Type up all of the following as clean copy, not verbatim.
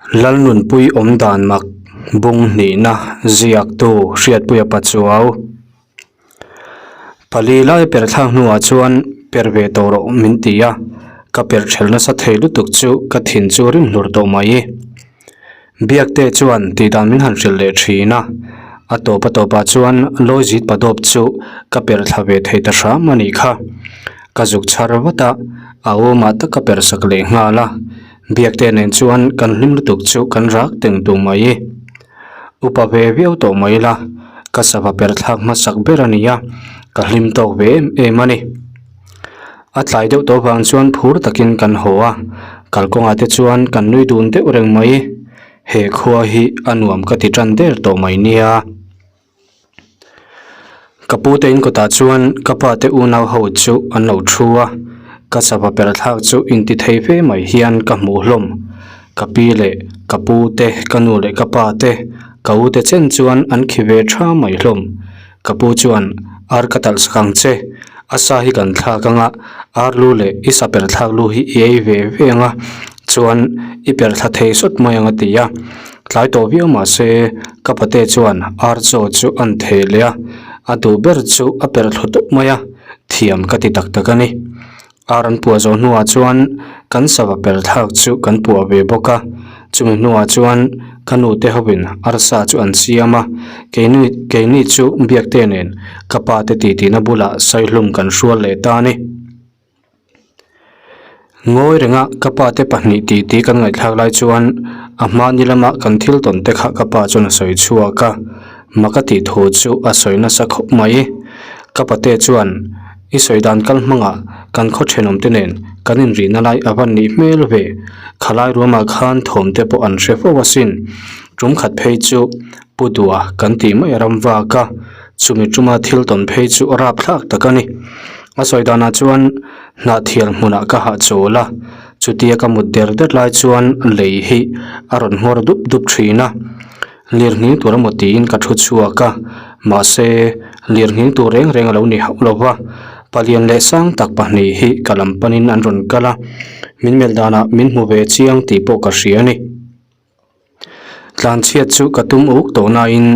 Lalnunpui awmdan mak bung hnihna ziaktu Hriatpuia Pachuau. Pali lai per thlak hnuah chuan per ve tawh rawh min ti a, ka per ṭhel nasa thei lutuk chu ka thin chu rim hlur tawh mai. Biakte chuan tihdan min han hrilh leh ṭhin a, a tawp a tawpah chuan Lawizit Padawp chu ka per thla ve thei ta hram a nih kha. Ka zuk chhar vat a, a awmah tak ka per sak leh nghal a. Biakte nen chuan kan hlim lutuk chu kan rak teng tung mai. Upa ve viau tawh mai la, ka sava per thlak hmasak ber a ni a, ka hlim tawk ve em em a ni. A tlai deuh tawh vang chuan phur takin kan haw a, kalkawngah te chuan kan nui dun deuh reng mai. He khua hi a nuam ka ti tan der tawh mai nia. Ka pu te in kawtah chuan ka pa te unau ho chu an lo thu a, ka sava per thlak chu inti thei fe mai hian ka hmuh hlawm. Ka pi leh ka pu te, ka nu leh ka pa te, ka u te chen chuan an khi ve tha mai hlawm. Ka pu chuan ar ka talh sak ang che, a sa hi kan thlak anga ar lu leh i sa per thlak lu hi i ei ve ve anga chuan i per thla thei sawt mai ang a ti a. Tlai tawh viau mah se ka pate chuan ar chaw chu an thei leh a, a duh ber chu a per thlu tawp mai a, thiam ka ti tak tak a ni. Ar an puah zawh hnuah chuan kan sava per thlak chu kan puah ve bawk a, chumi hnuah chuan ka nute hovin arsa chu an siam a, keini keini chu biakte nen ka pate titihna bulah saihlum kan hrual leh ta a ni. Ngawi renga ka pa te pahnih tih tih kan ngaihthlak lai chuan a hmani lama kan thil tawn te kha ka pa chuan a sawi chhuak a, mak a tih thu chu a sawi nasa khawp mai. Ka pate chuan i sawi dan kal hmangah kan khaw thenawm te nen kan inrihna lai a van nih hmel ve, khalai ruamah khan thawm te pawh an hre fo asin. Tum khat phei chu Pu Dua kan tih mai a ram vak a, chumi tuma thil tawn phei chu a rapthlak tak a ni. A sawi danah chuan hnahthial hmunah ka hahchawl a, chutia ka mut der der lai chuan lei hi a rawn nghawr dup dup thin a. Lirnghing tur emaw tiin ka thu chhuak a, mahse lirnghing tur reng reng a lo ni hauh lo va, palian leh sang tak pahnih hi ka lam panin an rawn kal a, min melh danah min hmu ve chiang tih pawh ka hria a ni. Tlanchhiat chu ka tum uk tawh nain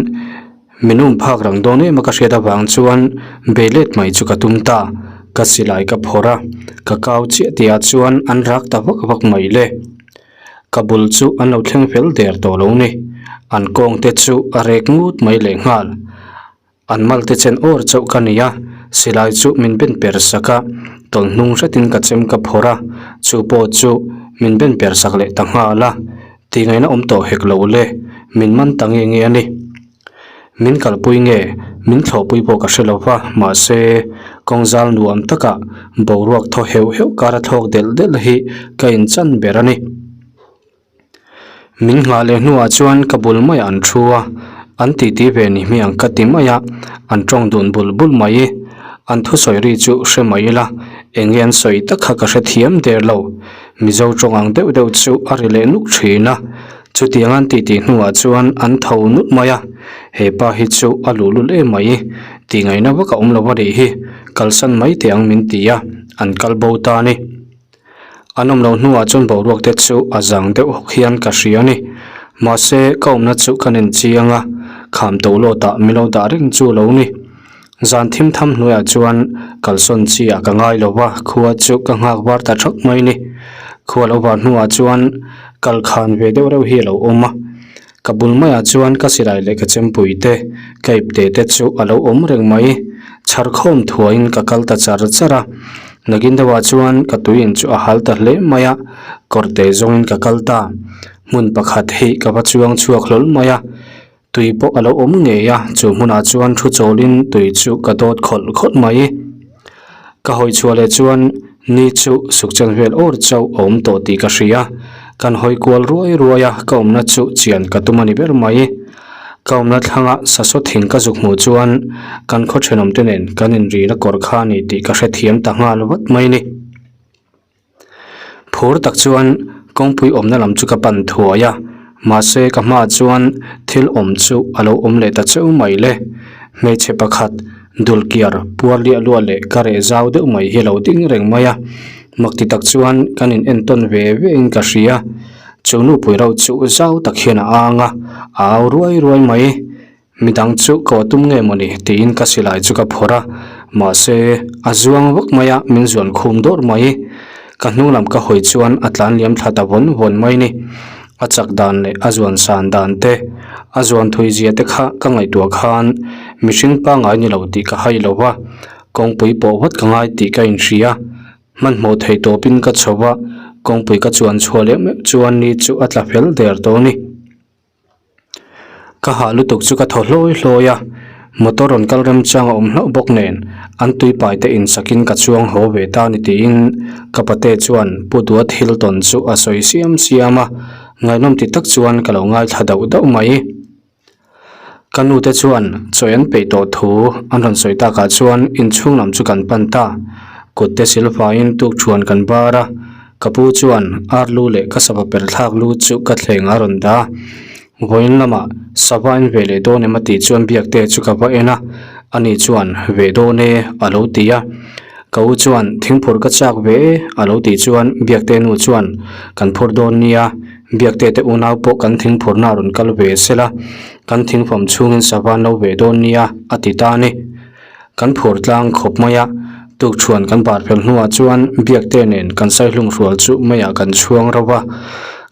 min um phak rang dawn em a ka hriat avang chuan bei let mai chu ka tum ta, ka silai ka phawrh a, ka kau chiah tih ah chuan an rak ta vak vak mai le. Ka bul chu an lo thleng fel der tawh lo ni, an kawng te chu a rek ngut mai lehnghal. An malte chen awr chauh ka ni a, silai chu min ben per sak a, tawlh hnung hretin ka chem ka phawrh a, chu pawh chu min ben per sak leh ta nghal a, tihngaihna awm tawh hek lo le, min man ta nge nge a ni. Min kalpui nge, min thlawhpui pawh ka hre lo va, mahse, kawng zal nuam takah boruak thaw heuh heuh kara thlawk delh delh hi ka inchan ber a ni. Min nghah leh hnuah chuan ka bul maiah an thu a, an titi ve ni hmiang ka ti mai a, an tawng dun bul bul mai. An thusawi ri chu hre mai ila, eng nge an sawi tak kha ka hrethiam der lo. Mizo tawng ang deuh deuh chu a ri leh nuk thin a, chutiang an titi hnuah chuan an tho nut mai a, he pa hi chu a luhlul em mai, tihngaihna vak a awm lo a nih hi, kalsan mai teh ang min ti a, an kal bo ta a ni. An awm loh hnuah chuan boruak te chu a zang deuh hawk hian ka hria a ni. Mahse, ka awmna chu ka nen chiang a, kham to lawtah min lo dah reng chu a lo ni. Zan thim tham hnuaiah chuan kalsawn chi ah ka ngai lo va, khua chu ka nghak var ta thak mai ni. Khua lo var hnuah chuan kal khan ve deuh reuh hi a lo awm a. Ka bul maiah chuan ka silai leh ka chempui te, ka ipte te chu a lo awm reng mai. Chhar khawm thuaiin ka kal ta char char a. Nakin deuhah chuan ka tuiin chu a hal ta hle mai a, kawrte zawngin ka kal ta. Hmun pakhat hi ka va chuang chhuak hlawl mai a, tui pawh a lo awm ngei a, chu hmunah chuan thu chawlin tui chu ka dawt khawlh khawlh mai. Ka hawi chhuah leh chuan ni chu sukchen vel awr chauh a awm tawh tih ka hria. Kan hawi kual ruai ruai a, ka awmna chu chian ka tum a ni ber mai. Ka awmna thlanga sasaw thing ka zuk hmuh chuan kan khaw thenawmte nen kan inrina kawr kha a ni tih ka hrethiam ta nghal vat mai ni. Phur tak chuan kawngpui awmna lam chu ka pan thuai a, mahse ka hmaah chuan thil awm chu a lo awm leh ta cheu mai le. Hmeichhe pakhat dulkiar puar liah luah leh ka reh zau deuh mai hi a lo ding reng mai a, makti tak chuan kan in entawn ve ve in ka hria. Chu nupui rauh chu zau tak hian a ang a, a au ruai ruai mai. Midang chu ka aw tum nge mawni tiin ka silai chu ka phawrh a, mahse a zuang vak mai a, min zuan khum dawrh mai. Ka hnung lam ka hawi chuan a tlan liam thla ta vawn vawn mai ni. A chak dan leh a zuan san dan te, a zuan thui zia te kha ka ngaihtuah khan mihring pangngai ni lo tih ka hai lo va, kawngpui pawh vat ka ngai tih ka inhria. Hmanhmawh thei tawpin ka chho va, kawngpui ka chuan chhuah leh meuh chuan ni chu a tla fel der tawh a ni. Ka hah lutuk chu ka thaw hlawi hlawi a, motor rawn kal remchang a awm hlauh bawk nen an tuipai te insakin ka chuang haw ve ta ni tiin ka pate chuan Pu Duat Hilton chu a sawi siam siam a, ngaihnawm ti tak chuan ka lo ngaithla dauh dauh mai. Ka nu te chuan chawi an peih tawh thu an rawn sawi takah chuan inchhung lam chu kan pan ta, kut te silfaiin tukṭhuan kan bar a. Ka pu chuan ar lu leh ka sava per thlak lu chu ka thleng a rawn dah a, vawiin lamah sava in ve leh dawn em a tih chuan Biakte chu ka va en a, ani chuan ve dawn e a lo ti a. Ka u chuan thingphur ka chak ve e a lo tih chuan Biakte nu chuan kan phur dawn nia, Biakte te unau pawh kan thingphurna a rawn kal ve sela, kan thingfam chhungin sava an lo ve dawn nia a ti ta a ni. Kan phur tlang khawp mai a, tukṭhuan kan bar fel hnuah chuan Biakte nen kan saihlum hrual chu meiah kan chhuang rauh a,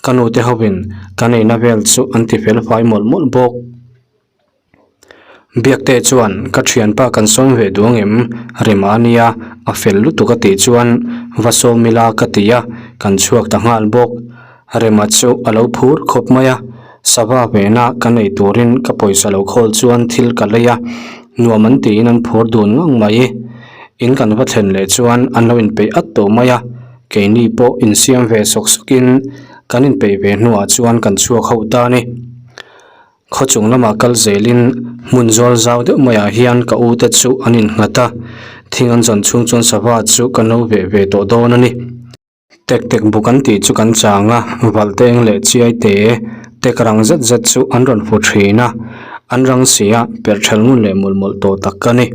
ka nute hovin kan eina vel chu an ti fel fai mawlh mawlh bawk. Biakte chuan ka ṭhianpa kan sawm ve duh ang em? Rema a nia, a fel lutuk a tih chuan va sawm ila ka ti a, kan chhuak ta nghal bawk. Rema chu a lo phur khawp mai a, sava vena ka nei turin ka pawisa lo khawl chuan thil ka lei a, nuam an tiin an phur dun ngang mai. In kan va thlen leh chuan an lo inpeih at tawh mai a, keini pawh insiam ve sawk sawkin kan inpeih ve hnuah chuan kan chhuak ho ta a ni. Khaw chung lamah kal zelin hmun zawl zau deuh maiah hian ka u te chu an innghat a, thing an zawn chhung chuan sava chu kan lo veh ve tawh dawn a ni. Tek tek buk an tih chu kan chang a, Valteng leh Chiai te tek rang zet zet chu an rawn fu thin a, an rang si a, perh ṭhel ngun leh mawlh mawlh tawh tak ka ni.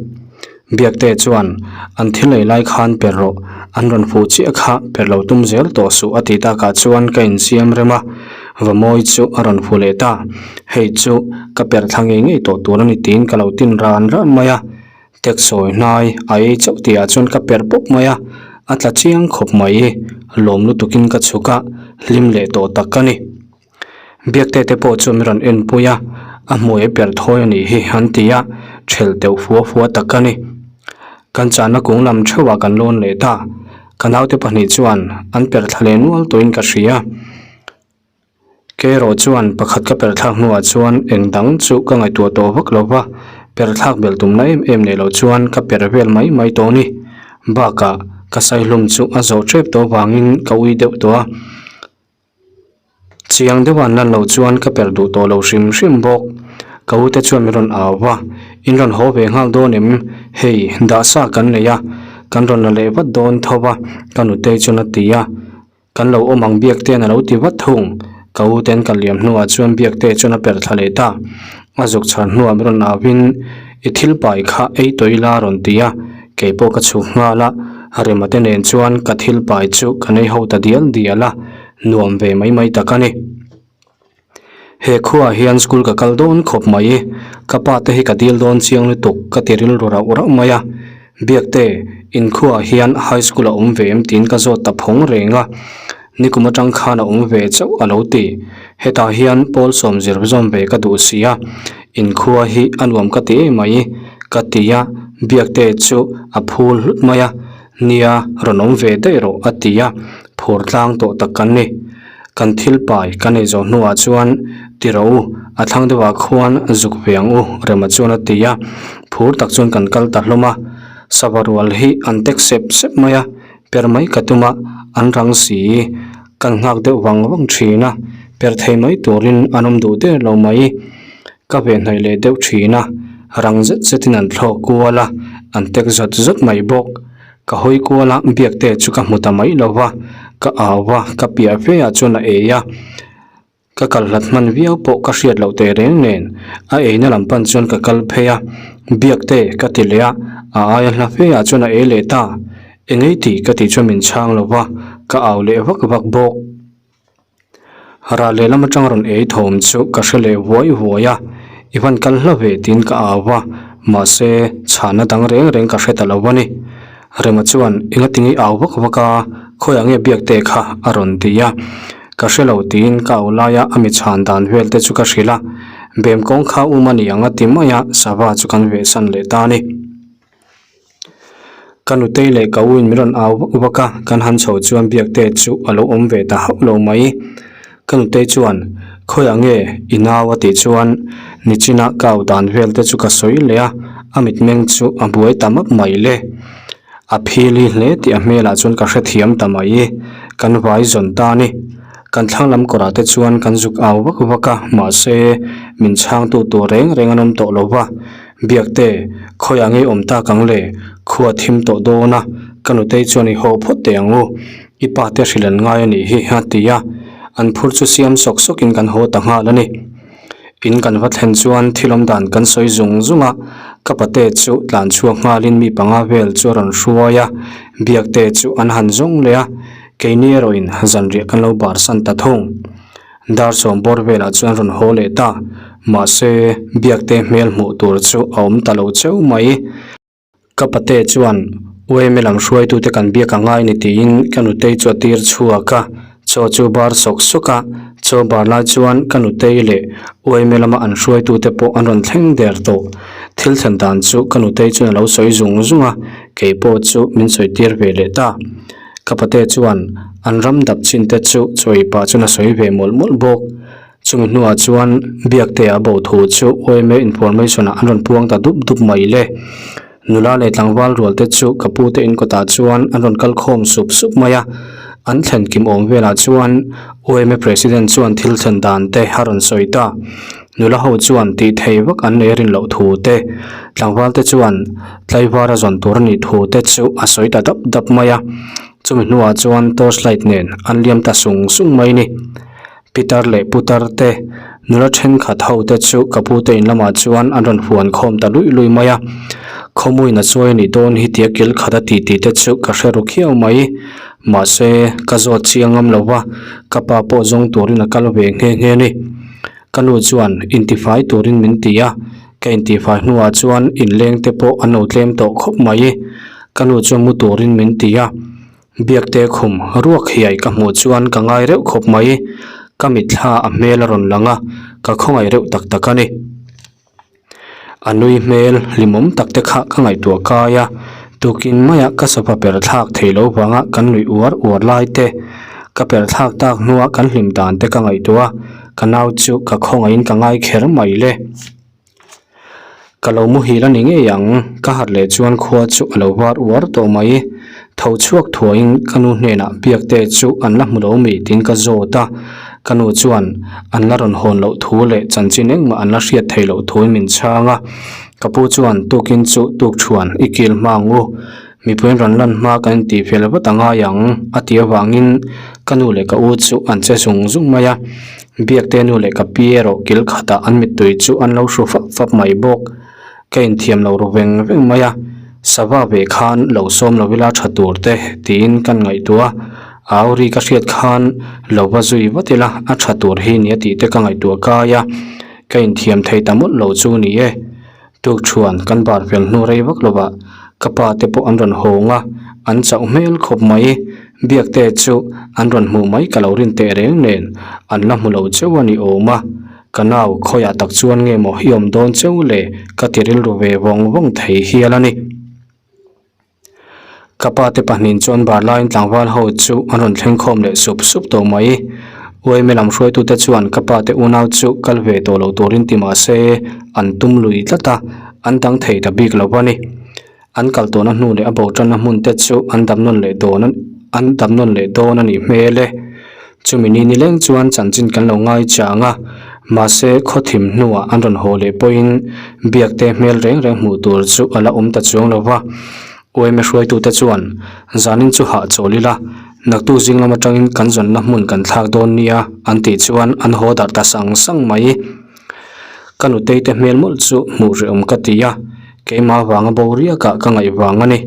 Biakte chuan, An thil ei lai khan per rawh, an rawn fuh chiah kha per lo tum zel tawh suh a tih takah chuan ka insiam rem a, Vamawi chu a rawn fu leh ta. Hei chu ka perh thla ngei ngei tawh tur a ni tiin ka lo tin ran ran mai a. Tek sawi hnai a ei chauh tih ah chuan ka per pawp mai a, a tla chiang khawp mai. Lawm lutukin ka chhuk a, hlim leh tawh tak ka ni. Biakte te pawh chu min rawn en pui a, a hmui a per thawi a nih hi an ti a, thelh deuh fua fua tak ka ni. Kan chahna kung lam theuhah kan lawn leh ta, ka naute pahnih chuan an per thla leh nual tawhin ka hria. Kei erawh chuan pakhat ka per thlak hnuah chuan eng dang chu ka ngaihtuah tawh vak lo va, per thlak belh tumna em em nei lo chuan ka per vel mai mai tawh a ni. Bakah ka saihlum chu a zawh tep tawh avangin ka ui deuh tawh a, chiang deuha an lan loh chuan ka per duh tawh lo hrim hrim bawk. Ka u te chuan min rawn au va, In rawn haw ve nghal dawn em? Hei, dah sa kan nei a, kan rawn la leh vat dawn tho va, ka nutei chuan a ti a. Kan lo awm ang Biakte'n a lo ti vat thung. Ka u ten ka liam hnuah chuan Biakte chuan a per thla leh ta. A zuk chhan hnuah min rawn auin, I thil pai kha ei tawh ila a rawn ti a, kei pawh ka chhuk nghal a, Rema te nen chuan ka thil pai chu ka nei ho ta dial dial a, nuam ve mai mai tak a ni. He khuaah hian school ka kal dawn khawp mai, ka pa te hi ka dil dawn chiang lutuk ka ti rilru rauh rauh mai a, Biakte, in khuaah hian high school a awm ve em tiin ka zawt ta phawng reng a, nikum atang khan a awm ve chauh a lo ti, hetah hian pawl sawm zir zawm ve ka duh si a, in khua hi a nuam ka ti em mai ka ti a, Biakte chu a phul hlut mai a, nia rawn awm ve daih rawh a ti a, phur tlang tawh tak kan ni. Kan thil pai kan ei zawh hnuah chuan ti rawh u, a thlang deuhah khuan zuk ve ang u, Rema chuan a ti a. Phur tak chuan kan kal ta hlawm a, sava rual hi an tek sep sep mai a, per mai ka tum a, an rang si, kan nghak deuh vang vang thin a, per thei mai turin an awm duh der lo mai. Ka ve hnaih leh deuh thin a, rang zet zetin an thlawk kual a, an tek zawt zawt mai bawk. Ka hawi kual a, Biakte chu ka hmu ta mai lo va, ka au a, ka piah fe ah chuan a ei a. Ka kal hlat hman viau pawh ka hriat loh teh reng nen, a eina lam pan chuan ka kal phei a, Biakte ka ti leh a, a aia hla fe ah chuan a ei leh ta. Engei tih ka tih chuan min chhang lo va, ka au leh vak vak bawk. Ral lehlam atang rawn ei thawm chu ka hre leh vuai vuai a, i van kal hla ve tiin ka au a, mahse chhana dang reng reng ka hre ta lo a ni. Rema chuan engatinge i au vak vak a, khawiah nge biak te kha a rawn ti a, ka hre lo tiin ka au laia a mi chhan dan vel te chu ka hrilh a, bem kawng kha um a ni ang a ti mai a, sava chu kan vehsan leh ta a ni. Ka nutei leh ka uin min rawn au vak vak a, kan han chho chuan biakte chu a lo awm ve ta hauh lo mai. Ka nutei chuan, Khawiah nge i nau a tih chuan nichina ka au dan vel te chu ka sawi leh a, a mitmeng chu a buai ta map mai le. A phili hle tih a hmelah chuan ka hrethiam ta mai. Kan vai zawn ta a ni. Kan thlang lam kawrah te chuan kan zuk au vak vak a, mahse min chhangtu tur reng reng an awm tawh lo va. Biakte, khawiah nge awm tak ang le? Khua thim tawh dawn a, ka nutei chuan i haw phawt teh ang u. I pa te hrilh an ngai a nih hi, a ti a. An phur chu siam sawk sawkin kan haw ta nghal a ni. In kan va thlen chuan thil awm dan kan sawi zung zung a, ka pate chu tlan chhuak nghalin mi panga vel chu a rawn hruai a, Biakte chu an han zawng leh a, keini erawhin zanriah kan lo barsan ta thung. Dar sawm bawr velah chuan rawn haw leh ta. Mahse, Biakte hmel hmuh tur chu a awm ta lo cheu mai. Ka pate chuan UMA lam hruaitute kan biak a ngai ni tiin ka nutei chu a tir chhuak a, chaw chu bar sawk sawk a. Chaw bar lai chuan ka nutei leh UMA lama an hruaitute pawh an rawn thleng der tawh. Thil thlen dan chu ka nutei chuan a lo sawi zung zung a, kei pawh chu min sawi tir ve leh ta. Ka pate chuan an ram dap chin te chu chawi pah chuan a sawi ve mawlh mawlh bawk. Chumi hnuah chuan Biakte a bo thu chu yma information ah an rawn puang ta dup dup mai le. Nula leh tlangval rual te chu ka pu te inkawtah chuan an rawn kal khawm sup sup mai a. An thlen kim awm velah chuan yma president chuan thil thlen dan te a rawn sawi ta. Nula ho chuan tih thei vak an nei rin loh thu te, tlangval te chuan tlaivar a zawn tur a nih thu te chu a sawi ta dap dap mai a. Chumi hnuah chuan torch light nen an liam ta sung sung mai ni. Pitar leh putar te, nula thenkhat ho te chu ka pu te in lamah chuan an rawn huan khawm ta luih luih mai a. Khawmuin a chuai a nih dawn hi tia kil khat a tih tih te chu ka hre ru khiau mai. Mahse, ka zawt chiang ngam lo va, ka pa pawh zawng turin a kal ve nghe nghe a ni. Ka nu chuan intifai turin min ti a, ka intifai hnuah chuan inleng te pawh an lo tlem tawh khawp mai. Ka nu chuan mu turin min ti a, Biakte khum ruak hiai ka hmuh chuan ka ngai reuh khawp mai. Ka mitthla a hmel a rawn lang a, ka khawngaih reuh tak tak a ni. A nui hmel hlimawm tak te kha ka ngaihtuah kai a, tukin maia ka sofa per thlak thei lo vanga kan nuih uar uar lai te, ka per thlak tak hnua kan hlim dan te ka ngaihtuah a, ka nau chu ka khawngaihin ka ngai kher mai le. Ka lo muhil a ni ngei ang, ka harh leh chuan khua chu a lo var uar tawh mai. Tho chhuak thuaiin ka nu hnenah biakte chu an la hmu lo mi tiin ka zawt a, ka nu chuan an la rawn hawn loh thu leh chanchin engmah an la hriat theih loh thuin min chhang a. Ka pu chuan tukin chu tukṭhuan i kil hma ang u, mipuiin rawn lan hma kan intih fel vat a ngai ang a tih avangin ka nu leh ka u chu an che zung zung mai a. Biakte nu leh ka pi erawh kil khatah an mittui chu an lo hru fap fap mai bawk. Ka inthiam lo ru veng veng mai a, sava ve khan lo sawm lo ila tha tur te tiin kan ngaihtuah a, au ri ka hriat khan lo va zui vat ila a tha tur hi nia tih te ka ngaihtuah kai a, ka inthiam thei ta mawlh lo chu ni e. Tukṭhuan kan bar fel hnu rei vak lovah ka pa te pawh an rawn hawng a, an chauh hmel khawp mai. Biakte chu an rawn hmuh mai ka lo rin teh reng nen an la hmu lo cheu a ni awm a. Ka nau khawiah tak chuan nge maw i awm dawn cheu le ka ti rilru ve vawng vawng thei hial a ni. Ka pa te pahnih chuan bar laiin tlangval ho chu an rawn thleng khawm leh sup sup tawh mai. Uaime lam hruaitute chuan ka pa te unau chu kal ve tawh lo turin ti mah se an tum lui tlat a, an dang thei ta bik lo a ni. An kal tawhna hnu leh a bo tanna hmun te chu an dam nawn leh dawn an dam nawn leh dawn a nih hmel e. Chumi ni nileng chuan chanchin kan lo ngai chang a, mahse khaw thim hnuah an rawn haw leh pawhin biakte hmel reng reng hmuh tur chu a la awm ta chuang lo va. Uaime hruaitute chuan zanin chu hah chawl ila, naktuk zing lam atangin kan zawnna hmun kan thlak dawn nia an tih chuan an haw darh ta sang sang mai. Ka nutei te hmel mawlh chu hmuh hrehawm ka ti a, keimah vanga bo riakah ka ngaih vang a ni.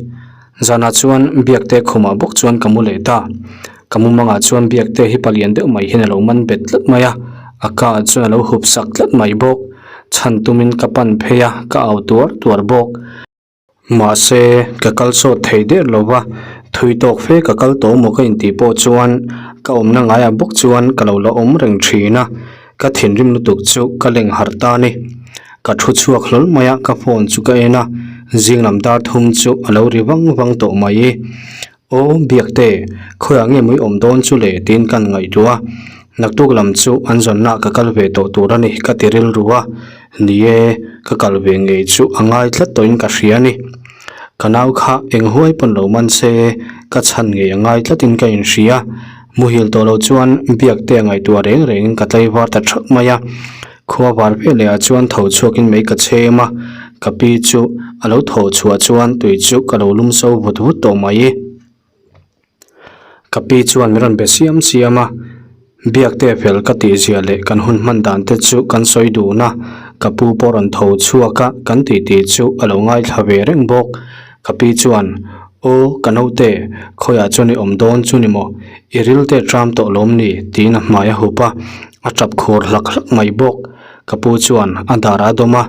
Zanah chuan Biakte khumah bawk chuan ka mu leh ta. Ka mumangah chuan Biakte hi palian deuh mai hian a lo man bet tlat mai a, a ka ah chuan a lo hup sak tlat mai bawk. Chhan tumin ka pan phei a, ka au tuar tuar bawk. Mahse, ka kal sawt thei der lo va, thui tawk fe ka kal tawh maw ka intih pawh chuan ka awmna ngaiah bawk chuan ka lo la awm reng thin a, ka thinrim lutuk chu ka leng harh ta a ni. Ka thu chhuak hlawl mai a, ka phone chu ka en a, zing lam dar thum chu a lo ri vang vang tawh mai. Aw, Biakte, khawiah nge mui awm dawn chu le? tiin kan ngaihtuah a. Naktuk lam chu an zawnnaah ka kal ve tawh tur a ni ka ti rilru a. Ni e, ka kal ve ngei chu a ngai tlat tawhin ka hria a ni. Ka nau kha eng huai pawn lo man se, ka chhan ngei a ngai tlatin ka inhria. Muhil tawh lo chuan Biakte a ngaihtuah reng rengin ka tlaivar ta thak mai a. Khua var ve leh ah chuan tho chhuakin mei ka chhem a, ka pi chu a lo tho chhuah chuan tui chu ka lo lum so vut vut tawh mai. Ka pi chuan min rawn be siam siam a, Biakte fel ka tih zia leh kan hun hman dan te chu kan sawi dun a, ka pu pawh rawn tho chhuak a, kan tih tih chu a lo ngaithla ve reng bawk. Ka pi chuan, Aw, ka naute, khawiah chuan i awm dawn chu ni maw? I ril te ṭam tawh lawm ni? tiin a hmai a hup a, a ṭap khur hlak hlak mai bawk. Ka pu chuan a dar a dawm a,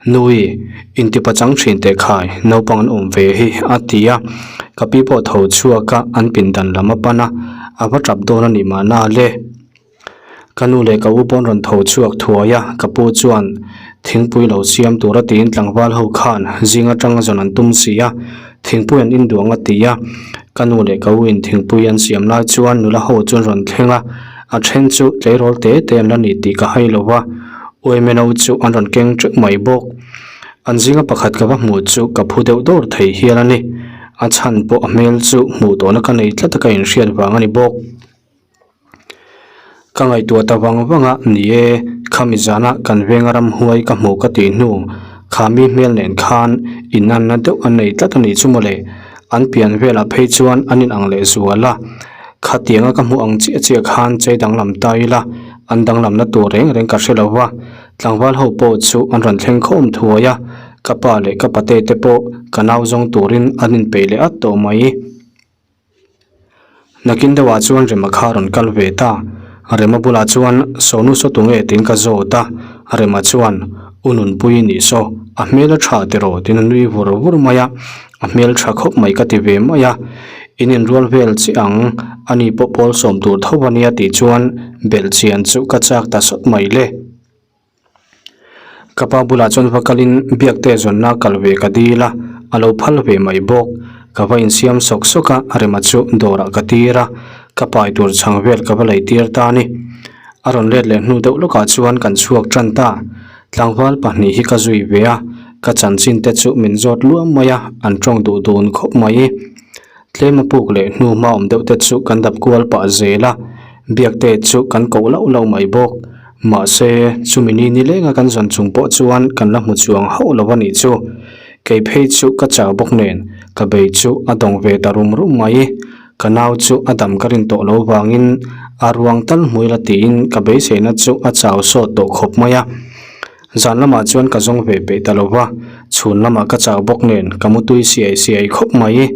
Nui, intipa chang ṭhin teh khai, naupang an awm ve hi, a ti a. Ka pi pawh tho chhuak a, an pindan lam a pan a, a va ṭap dawn a nih mahna le. Ka nu leh ka u pawn rawn tho chhuak thuai a, ka pu chuan thingpui lo siam tura tiin tlangval ho khan zing atanga zawn an tum si a, thingpui an induang a ti a. Ka nu leh ka u in thingpui an siam lai chuan nula ho chu an rawn thleng a, a then chu tleirawl te te an la ni tih ka hai lo va, UMNO chu an rawn keng teuh mai bawk. An zinga pakhat ka va hmuh chu ka phu deuh dawr thei hial a ni, a chhan pawh a hmel chu hmuh tawhna ka nei tlat a ka inhriat vang a ni bawk. Ka ngaihtuah ta vang vang a, ni e, khami zana kan venga ramhuai ka hmuh ka tih hnu, kha mi hmel nen khan inanna deuh an nei tlat a nih chu mawle, an pian velah phei chuan an inang leh zual a, khatianga ka hmuh ang chiah chiah khan chei danglam ta ila, an danglamna tur reng reng ka hre lo va, tlangval ho pawh chu an rawn thleng khawm thuai a, ka pa leh ka pate te pawh ka nau zawng turin an inpeih leh at tawh mai. Nakin deuhah chuan Rema kha a rawn kal ve ta. Rema bulah chuan, Sawnu saw tu nge? tiin ka zawt a. Rema chuan, U Nunpui nih saw, a hmel a tha tiraw? tiin a nui vur vur mai a. A hmel tha khawp mai ka ti ve mai a. In inrual vel chiah ang, ani pawh pawl sawm tur tho a nia tih chuan belhchian chu ka chak ta sawt mai le. Ka pa bulah chuan va kalin Biakte zawnna kal ve ka dil a, a lo phal ve mai bawk. Ka va insiam sawk sawk a, Rema chu dawrah ka tir a, ka pai tur chhang vel ka va lei tir ta a ni. A rawn let leh hnu deuh lawkah chuan kan chhuak tan ta. Tlangval pahnih hi ka zui ve a, ka chanchin te chu min zawt luam mai a, an tawng duh dun khawp mai. Tlem a puk leh hnu hma awm deuh te chu kan dap kual pah zel a, Biakte chu kan koh lauh lauh mai bawk. Mahse, chumi ni ni lenga kan zawn chung pawh chuan kan la hmu chuang hauh lo a nih chu. Kei phei chu ka chau bawk nen, ka bei chu a dawng ve ta rum rum mai. Ka nau chu a dam ka rin tawh lo vangin a ruang tal hmui la tiin ka beiseina chu a chau sawt tawh khawp mai a. Zan lamah chuan ka zawng ve peih ta lo va, chhun lamah ka chau bawk nen ka mutui siai siai khawp mai.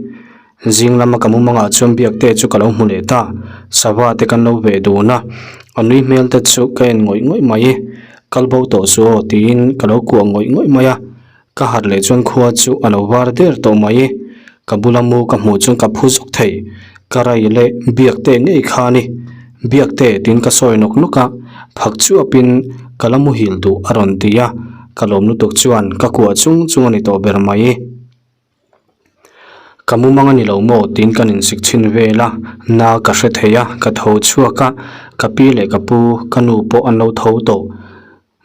Zing lama ka mumangah chuan Biakte chu ka lo hmu leh ta, sava te kan lo ve dun a, a nui hmel te chu ka en ngawih ngawih mai. Kal bo tawh suh aw tiin ka lo kuah ngawih ngawih mai a, ka harh leh chuan khua chu a lo var der tawh mai. Ka bula mu ka hmuh chuan ka phu zuk thei, ka rai leh Biakte ngei kha a ni. Biakte tiin ka sawi nawk nawk a, phak chuapin ka la muhil duh a rawn ti a, ka lawm lutuk chuan ka kuah chung chung a ni tawh ber mai. Ka mumang a ni lo maw tiin kan insik chhin vel a, na ka hre thei a, ka tho chhuak a, ka pi leh ka pu, ka nu pawh an lo tho tawh.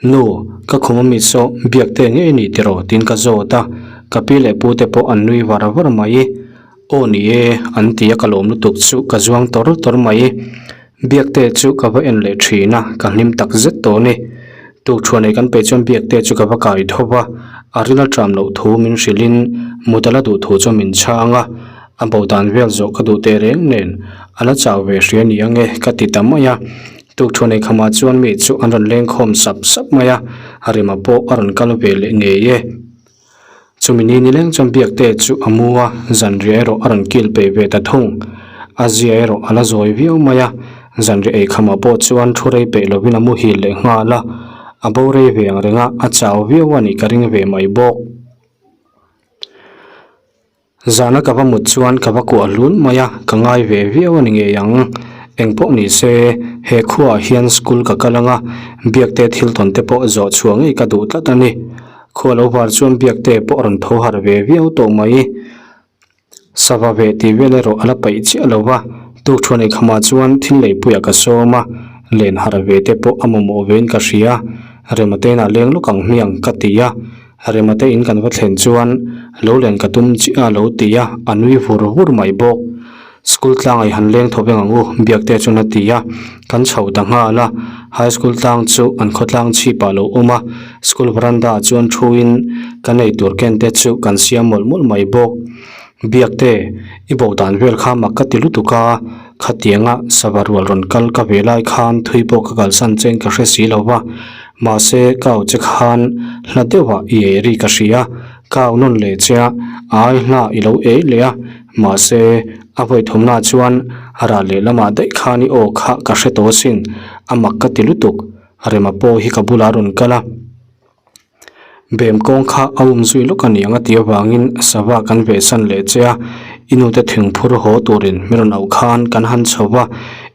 Nu, ka khum ami saw Biakte ngei ni tiraw tiin ka zawt a, ka pi leh pu te pawh an nui var var mai. Aw ni e, an ti a ka lawm lutuk chu ka zuang tawr tawr mai. Biakte chu ka va en leh thin a, ka hlim tak zet tawh a ni. Tukṭhuan ei kan peih chuan Biakte chu ka va kai tho va, a ril a ṭam loh thu min hrilhin mut a la duh thu chu min chhang a, a bo dan vel zawh ka duh teh reng nen a la chau ve hria ni ang e ka ti ta mai a. Tukṭhuan ei khamah chuan mi chu an rawn leng khawm sap sap mai a, a rima pawh a rawn kal ve leh ngei e. Chumi ni nileng chuan Biakte chu a mu a, zanriah erawh a rawn kil peih ve ta thung. A zia erawh a la zawi viau mai a, zanriah ei khamah pawh chuan thu rei peih lovin a muhil leh nghal a, a bo rei ve ang reng a, a chau viau a nih ka ring ve mai bawk. Zana ka va mut chuan ka va kuah hlun mai a, ka ngai ve viau a ni ngei ang. Engpawh ni se, he khuaah hian school ka kal ang a, Biakte thil tawn te pawh zawh chhuah ngei ka duh tlat a ni. Khua lo var chuan Biakte pawh a rawn tho harh ve viau tawh mai. Sava ve tih vel erawh a la paih chiah lo va, tukthuan eikhamah chuan thil leipuiah ka sawm a, len harh ve te pawh a mamawh vein ka hria. Rematein a leng lawk ang hmiang ka ti a, Remate in kan va thlen chuan lo len ka tum chiah a lo ti a, a nui vur vur mai bawk. School tlang ai han leng tho veng ang u, Biakte chuan a ti a, kan chho ta nghal a, High School tlang chu an khawtlang chhip ah lo awm a, School veranda ah chuan thu in kan ei tur ken te chu kan siam mawlh mawlh mai bawk. Biakte, i bo dan vel kha mak ka ti lutuk a, khatianga sava rual rawn kal ka ve lai khan thui pawh ka kalsan chein ka hre si lo va, mahse ka au che khan hla deuhah i ei ri ka hria, ka au nawn leh che a, a ai hla i lo ei leh a, mahse a vawi thumna chuan rah leh lamah daih khan i aw kha ka hre tawh asin, a mak ka ti lutuk, Rema pawh hi ka bulah a rawn kal a. Bem kawng kha a um zui lawk a ni ang a tih avangin sava kan vehsan leh che a, i nute thingphur haw turin mi rawn auh khan kan han chho va,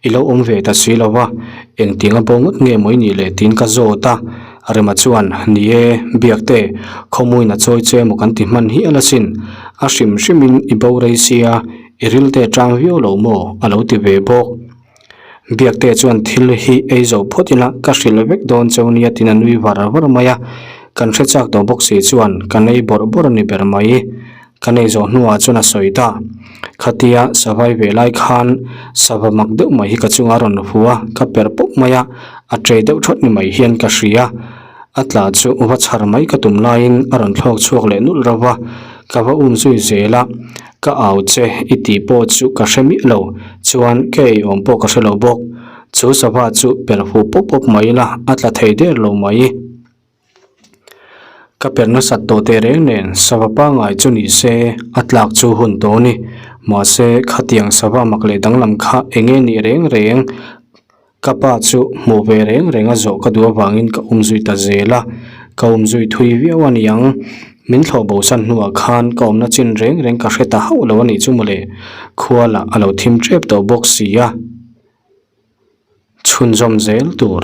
i lo awm ve ta si lo va, engtiang a bo ngawt nge maw i nih le tiin ka zawt a, Rema chuan, Ni e, Biakte, khawmuin a chawi che emaw kan ti hman hial asin, a hrim hrimin i bo rei sia, i rilte tang viau lo maw? a lo ti ve bawk. Biakte chuan thil hi ei zo phawt ila ka hrilh vek dawn cheu nia tiin a nui var var mai a, kan hre chak tawh bawk si chuan kan ei bawrh bawrh a ni ber mai. Kan ei zawh hnuah chuan a sawi ta. Khatia savai ve lai khan sava mak deuh mai hi ka chungah a rawn hu a, ka perh pawp mai a, a ṭe deuh ṭhawt ni mai hian ka hria. A tla chu va chhar mai ka tum laiin a rawn thlawk chhuak leh nulh reuh va, ka va um zui zel a, ka au che i tih pawh chu ka hre miah lo, chuan ka ei awm pawh ka hre lo bawk. Chu sava chu per huh pawp pawp mai ila a tla thei der lo mai. Ka per nasat tawh teh reng nen sava pangngai chu ni se a tlak chu hun tawh a ni. Mahse khatiang sava mak leh danglam kha eng nge nih reng reng Ka pa chu hmuh ve reng reng a zawh ka duh avangin ka um zui ta zel a, ka um zui thui viau a ni ang. Min thlawh bosan hnuah khan ka awmna chin reng reng ka hre ta hauh lo a nih chu mawle. Khua lah a lo thim tep tawh bawk si a, chhunzawm zel tur.